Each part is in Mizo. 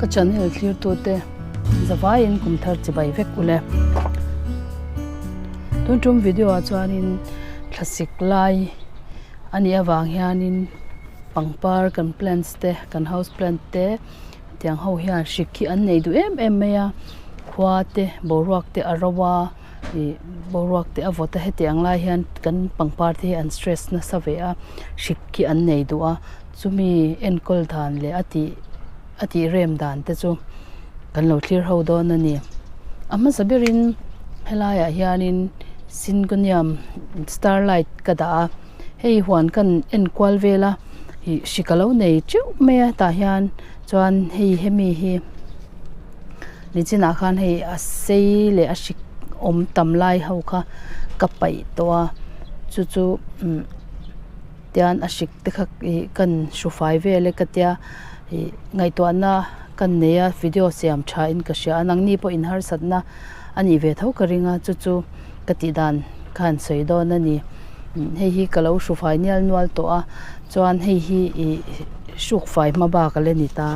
Ka channel thlirtute zavaiin kum thar chibai vek ule. Tun tum video ah chuanin thlasik lai a nih avang hianin pangpar kan plants te kan house plant te tiang ho hian hrik hi an nei duh em em mai a khua te boruak te a ro a ih boruak te a vawt a hetiang lai hian kan pangpar te hi an stress nasa ve a hrik hi an nei duh a chumi enkawl dan leh a tih a tih rem dan te chu kan lo thlir ho dawn a ni a hmasa berin helaiah hianin syngonium starlight ka dah a hei huan kan enkual vel a ih hrik a lo nei teuh mai a tah hian chuan hei hemi hi nichinah khan hei a sei leh a hrik awm tam lai ho kha ka paih tawh a chu chu umm tian a hrik te kha ih kan hru fai vel e ka tia ih ngaihtuahna ka nei a video siam tha in ka hria a nangni pawh in harsatna a nih ve tho ka ring a chu chu ka tih dan kha an sawi dawn a ni hei hi ka lo hru fai nial nual tawh a chuan hei hi ih hruk fai hma bak a la ni ta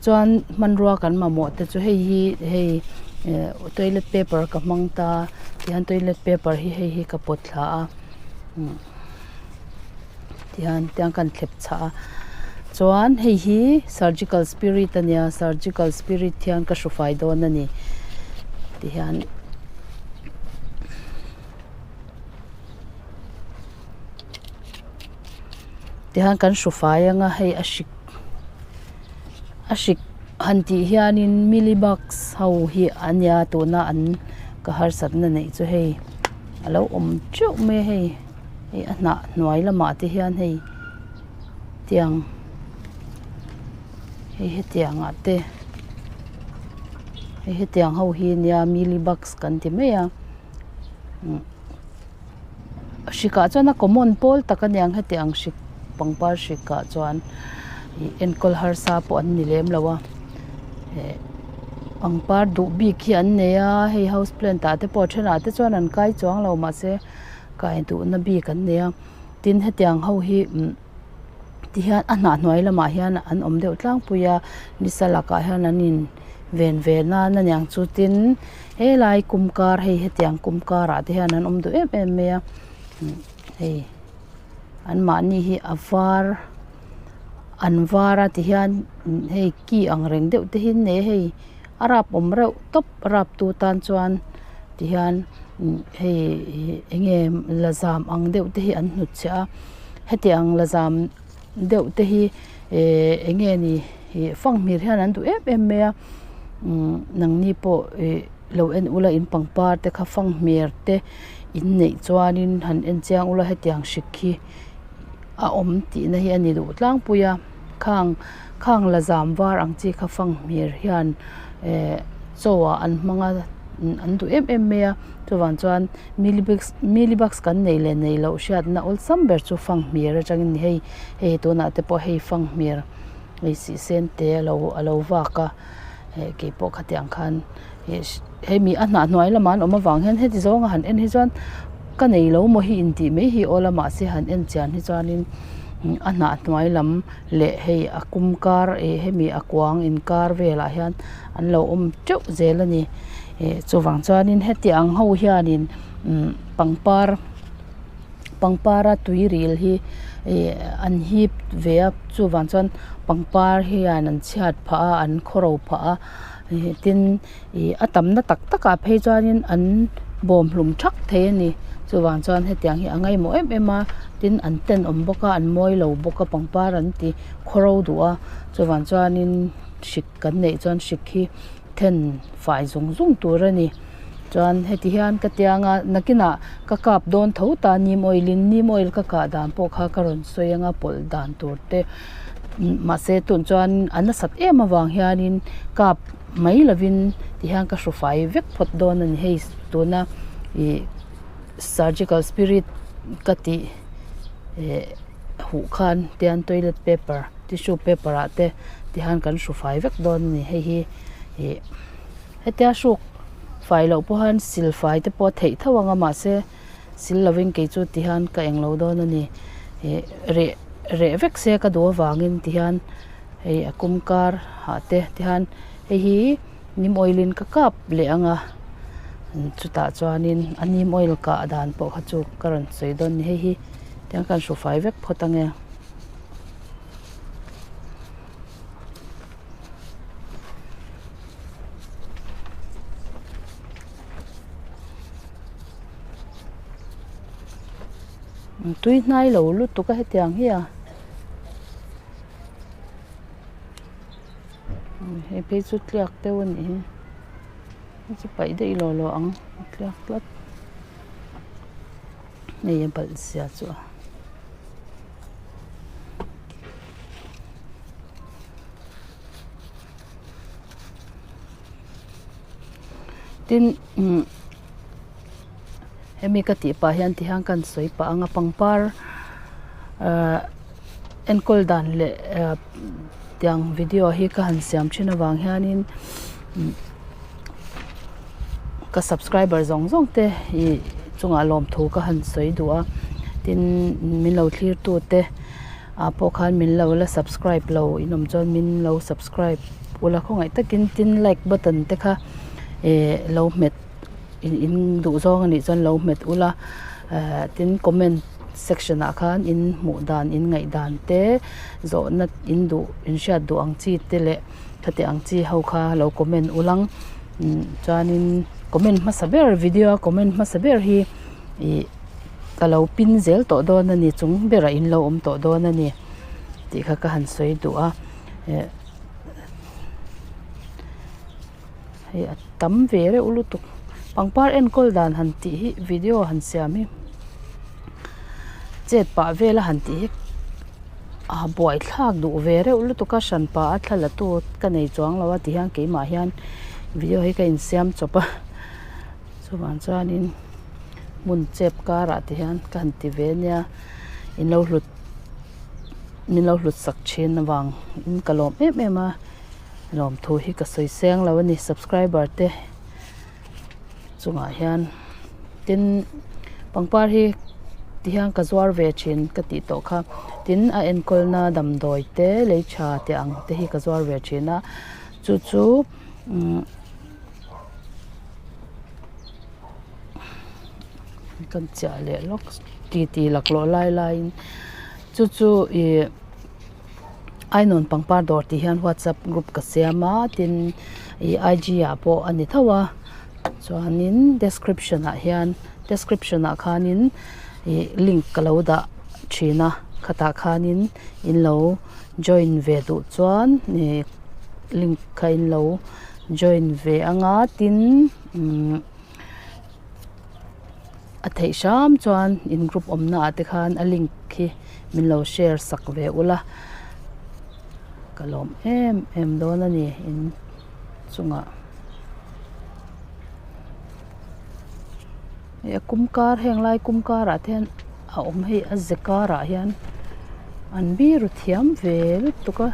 chuan hmanrua kan mamawh te chu hei hi hei eh toilet paper ka hmang ta tihian toilet paper hi hei hi ka pawt thla a tihian tiang kan thlep chhah a chuan hei hi surgical spirit a nia surgical spirit hian ka hru fai dawn a ni tihian tihian kan hru fai anga hei a hrik a hrik han tih hianin mealybugs ho hi a nia tuna an ka harsatna neih chu hei a lo awm teuh mai a hei hei a hnah hnuai lamah te hian hei tiang hei hetiang ah te hei hetiang ho hi nia mealybugs kan ti mai a hrik ah chuan a common pawl tak a niang hetiang hrik pangpar hrik ah chuan ih enkawl harsa pawh an ni lem lo a eh pangpar duh bik hi an nei a hei house plant ah te pawh a thenah te chuan an kai chuang lo mahse kai duhna bik an nei a tin hetiang ho hi umm tihian a hnah hnuai lamah hian an awm deuh tlangpui a nisa lakah hian an in ven ve nan a niang chu tin helai kum kar hei hetiang kum karah te hian an awm duh em em mai a hei an mahni hi a var an var a tihian hei ki ang reng deuh te hi an nei a hei a rap awm reuh tawp a rap tu tan chuan tihian hei eng nge la zam ang deuh te hi an hnutchhiah a hetiang la zam deuh te hi ehh eng nge ni ih fanghmir hian an duh em em mai a nangni pawh ih lo en ula in pangpar te kha fanghmir te in neih chuanin han en chiang ula hetiang hrik hi a awm tihna hi a ni duh tlangpui a khang khang la zam var ang chi kha fanghmir hian eh chaw ah an hmang a an duh em em mai a chuvang chuan mealybugs mealybugs kan neih leh neih loh hriatna awlsam ber chu fanghmir atangin ni hei hei tunah te pawh hei fanghmir hei sih sen te a lo a lo vak a eh keipawh khatiang khan ih hemi a hnah hnuai lamah an awm avang hian heti zawnga han en hi chuan ka nei lo maw hi intih mai hi aw lamah se han en chian hi chuanin a hnah hnuai lam leh hei a kum kar ih hemi a kuang inkar velah hian an lo awm teuh zel a ni ih chuvang chuanin heti ang ho hianin umm pangpar pangpara tui ril hi ih an hip ve a chuvang chuan pangpar hian an chhiat phah a an khawro phah a tin ih a tamna tak takah phei chuanin an bawm hlum thak thei a ni chuvang chuan hetiang hi a ngaihmawh em em a tin an tenawm bawk a an mawi lo bawk a pangpar an ti khawro duh a chuvang chuanin hrik kan neih chuan hrik hi then fai zung zung tur a ni chuan heti hian ka tiang a nakinah ka kap dawn tho ta neem oil in neem oil ka kah dan pawh kha ka rawn sawi anga pawlh dan tur te. Mahse tun chuan a nasat em avang hianin kap mai lovin tihian ka hru fai vek phawt dawn a ni hei tuna ih surgical spirit ka tih eh huh khan tian toilet paper tissue paper ah te tihian kan hru fai vek dawn a ni hei hi ih hetia hruk fai loh pawh hian sil fai te pawh a theih tho ang a mahse. Sil lovin kei chu tihian ka englo dawn a ni ih reh reh vek se ka duh avangin tihian Hei a kum kar ah te tihian hei hi neem oil in ka kap leh ang a chutah chuanin a neem oil kah dan pawh kha chu ka rawn sawi dawn a ni hei hi tiang khan hru fai vek phawt ang e. Tui hnai lo lutuk a hetiang hi a hei phei chu tliak deuh a nih hi hei chu paih daih lawh lawh ang a tliak tlat hei a balh zia chu a. Tin umm hemi ka tih pah hian ti hian ka han sawi pah ang a pangpar ahh enkawl dan leh ahh tiang video hi ka han siam thin avang hianin ka subscriber zawng zawng te ih chungah lawmthu ka han sawi duh a tin min lo thlir tu te ah pawh khan min lo la subscribe lo in awm chuan min lo subscribe ula khawngaih takin tin like button te kha eh lo hmet in duh zawng anih chuan lo hmet ula eh tin comment section ah khan in hmuh dan in ngaih dan te zawhna in duh in hriat duh ang chi te leh khati ang chi ho kha lo comment ulang chuanin comment hmasa ber video a comment hmasa ber hi ih ka lo pin zel tawh dawn a ni chung berah in lo awm tawh dawn a ni tih kha ka han sawi duh a eh hei a tam ve reuh lutuk pangpar enkawl dan han tih hi video han siam hi chet pah vel a han tih hi a buaithlak duh ve reuh lutuk a hran pah a thla la tu ka nei chuang lo a ti hian keimah hian video hi ka insiam chawp a chuvang chuanin hmun chep karah te hian ka han ti ve ania in lo hlut min lo hlut sak thin avang in ka lawm em em a lawmthu hi ka sawi seng lo a ni subscriber te chungah hian tin pangpar hi ti hian ka zuar ve thin ka tih tawh kha tin a enkawl na damdawi te lei tha te ang te hi ka zuar ve thin a chu chu umm kan chiah leh lawk ti ti laklawh lai laiin chu chu ih Ainawn pangpar dawr tih hian whatsapp group ka siam a tin ih I_G ah pawh a ni tho a chuanin description ah hian description ah khanin ih link ka lo dah thin a khatah khanin in lo join ve duh chuan ih link kha in lo join ve anga tin umm a theih hram chuan in group awmna ah te khan a link khi min lo share sak ve ula ka lawm em em dawn a ni in chungah hei a kum kar heng lai kum karah te hian a awm hei a ze karah hian an biru thiam ve lutuk a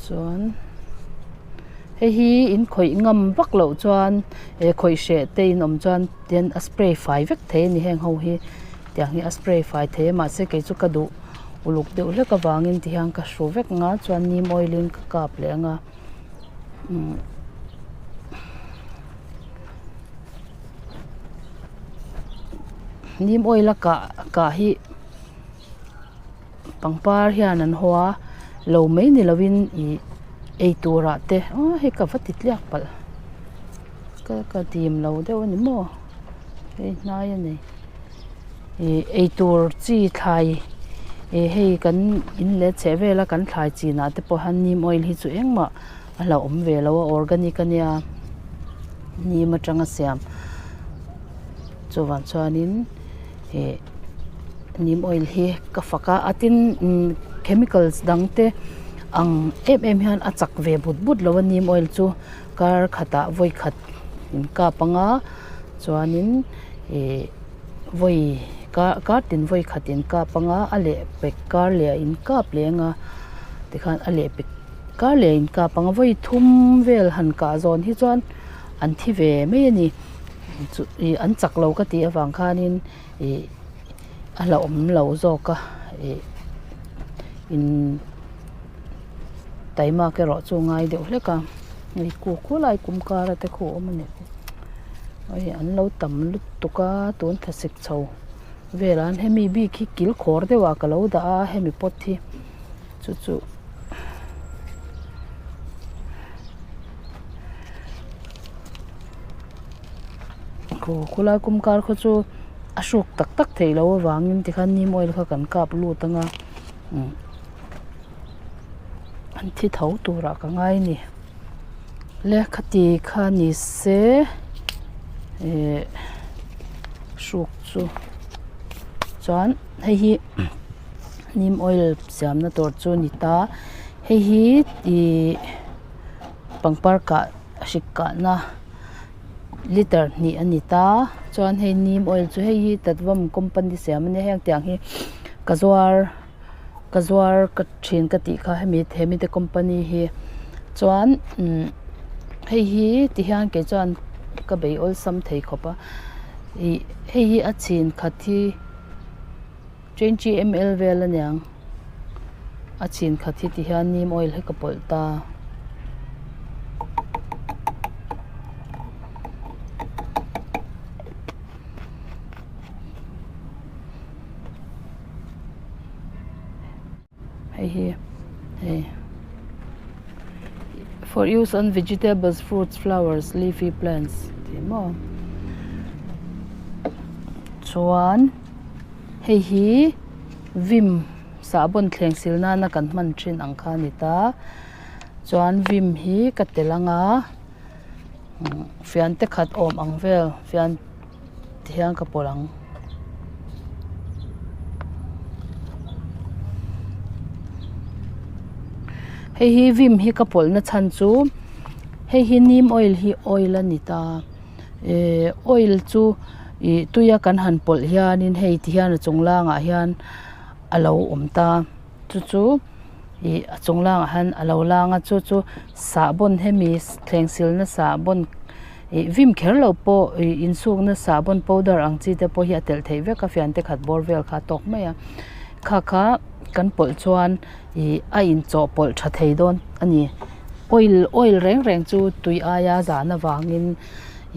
chuan. Hei hi in khawih ngam vak loh chuan eh khawih hreh te in awm chuan tian a spray fai vek thei a ni heng ho hi tiang hi a spray fai thei a mahse kei chu ka duh uluk deuh hlek avangin ti hian ka hru vek ang a chuan neem oil in ka kap leh ang a umm neem oil a kah kah hi pangpar hian an haw a lo mai ni lovin ih ei turah te aw hei ka va ti tliak palh ka ka dim lo deuh a ni maw hei hnai a nei ih ei tur chi thlai ih hei kan in leh chheh vela kan thlai chinah te pawh hian neem oil hi chu engmah a la awm ve lo a organic a nia neem atanga siam chuvang chuanin ih neem oil hi ka fak a a tin chemicals dang te ang em em hian a chak ve but but lo a neem oil chu kar khatah vawi khat in kap anga chuanin ih vawi kar tin vawi khat in kap anga a leh pek kar leh a in kap leh anga tikhan a leh pek kar leh a in kap anga vawi thum vel han kah zawn hi chuan an thi ve mai a ni. Chu ih an chak lo ka tih avang khanin ih a hlauhawm lo zawk a ih in. Taimak erawh chu ngai deuh hlek a hei khu khulai kum kara te khu a awm a ni hei an lo tam lutuk a tun thlasik chho velah hian hemi bik hi kil khawr deuh ah ka lo dah a hemi pot hi chu chu khu khulai kum kar khaw chu a hruk tak tak theih loh avangin tikhan neem oil kha kan kap lut anga umm. An thi tho turah ka ngai a ni le khati kha ni se ihh hruk chu chuan hei hi neem oil siamna tur chu a ni ta hei hi ihh pangpar kah hrik kahna liter hnih a ni ta chuan hei neem oil chu hei hi tatvam company siam a nia heng tiang hi ka zuar. Ka zuar ka thin ka tih kha hemi hemi te company hi chuan umm hei hi ti hian kei chuan ka bei awlsam thei khawp a ih hei hi a chhin khat hi twenty ml vel aniang a chhin khat hi ti hian neem oil hi ka pawlh ta. Hei hi hei for use on vegetables fruits flowers leafy plants tih maw chuan hei hi vim sahbawn thleng sil nana kan hman thin ang kha a ni ta chuan vim hi ka telh ang a fian te khat awm ang vel fian. Tihian ka pawlh ang. Hei hi vim hi ka pawlh na chhan chu hei hi neem oil hi oil a ni ta eh oil chu ih tuia kan han pawlh hianin hei ti hian a chung langah hian a lo awm ta chu chu ih a chung langah hian a lo lang a chu chu sahbawn hemi thleng silna sahbawn. Ih vim kher lo pawh ih insukna sahbawn powder ang chi te pawh hi a telh theih vek a fian te khat bawr vel kha a tawk mai a kha kha kan pawlh chuan ih a inchawhpawlh tha thei dawn a ni oil oil reng reng chu tui aia zan avangin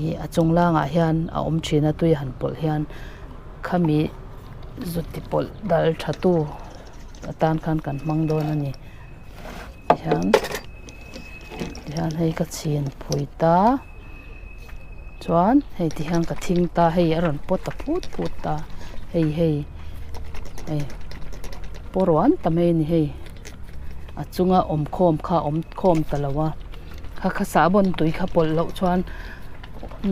ih a chung langah hian a awm thin a tui han pawlh hian khami zu ti pawlh dal tha tu atan khan kan hmang dawn a ni tihian. Tihian hei ka chhin phui ta chuan hei tihian ka thing ta hei a rawn pawt ta phut phut ta hei hei hei pawruan ta mai a ni hei a chunga awm khawm kha a awm khawm ta lo a kha kha sahbawn tui kha pawlh loh chuan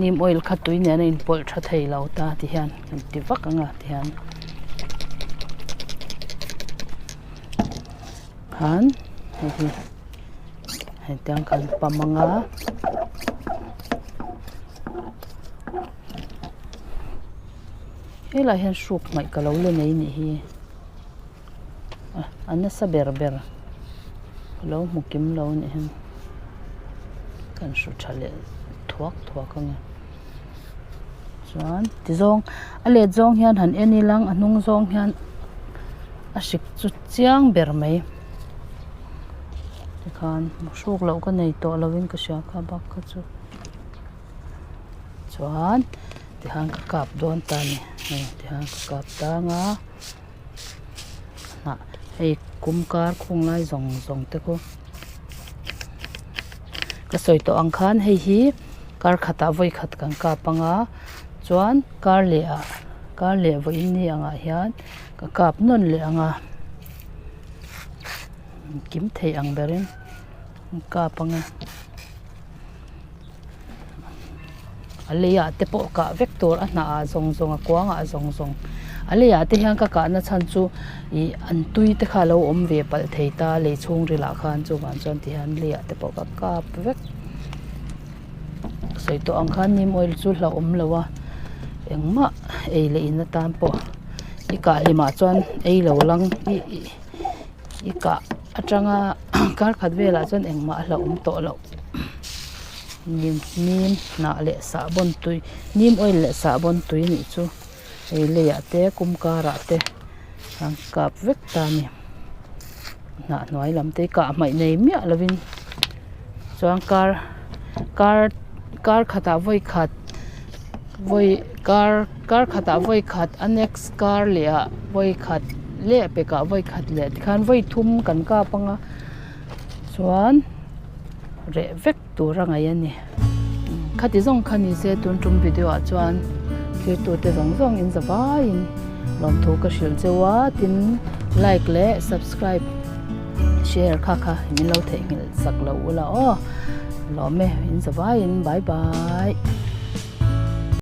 neem oil kha tui nen a inpawlh tha thei lo ta tihian kan ti vak ang a tihian. Khan hei hi hetiang kan pam ang a helaiah hian hruk hmaih ka lo la nei anih hi a nasa ber ber ka lo hmu kim lo anih hi kan hru tha leh thuak thuak ang e chuan ti zawng a let zawng hian han en ila a hnung zawng hian a hrik chu chiang ber mai tikhan hruk loh ka nei tawh lovin ka hria kha bak kha chu chuan tikhan ka kap dawn ta a ni hei tikhan ka kap tang a hnah hei kum kar khung lai zawng zawng te khu ka sawi tawh ang khan hei hi kar khatah vawi khat kan kap ang a chuan kar leh ah kar leh vawiin ni angah hian. Ka kap nawn leh ang a kim thei ang berin an kap ang a a leiah te pawh kah vek tur a hnah ah zawng zawng a kuang ah zawng zawng a leiah te hian ka kahna chhan chu ih an tui te kha a lo awm ve palh thei ta lei chhungril ah khan chuvang chuan ti hian leiah te pawh ka kap vek sawi tawh ang khan neem oil chu hlauhawm lo a engmah ei leh in atan pawh i kah hlimah chuan ei lo lang i i kah atanga kar khat velah chuan engmah a hlauhawm tawh loh neem neem hnah leh sahbawn tui neem oil leh sahbawn tui nih chu hei leiah te kum karah te an kap vek ta a ni. Hnah hnuai lam te hi kah hmaih nei miah lovin chuan kar kar kar khatah vawi khat vawi kar kar khatah vawi khat a next kar leh ah vawi khat leh pekah vawi khat leh tikhan vawi thum kan kap anga chuan reh vek tur a ngaih a ni khati zawng kha ni se tun tum video ah chuan thirtute zawng zawng in za vaiin lawmthu ka hrilh cheu a tin like leh subscribe share kha kha min lo theihnghilh sak lo ula aw lawm e in za vaiin bye bye.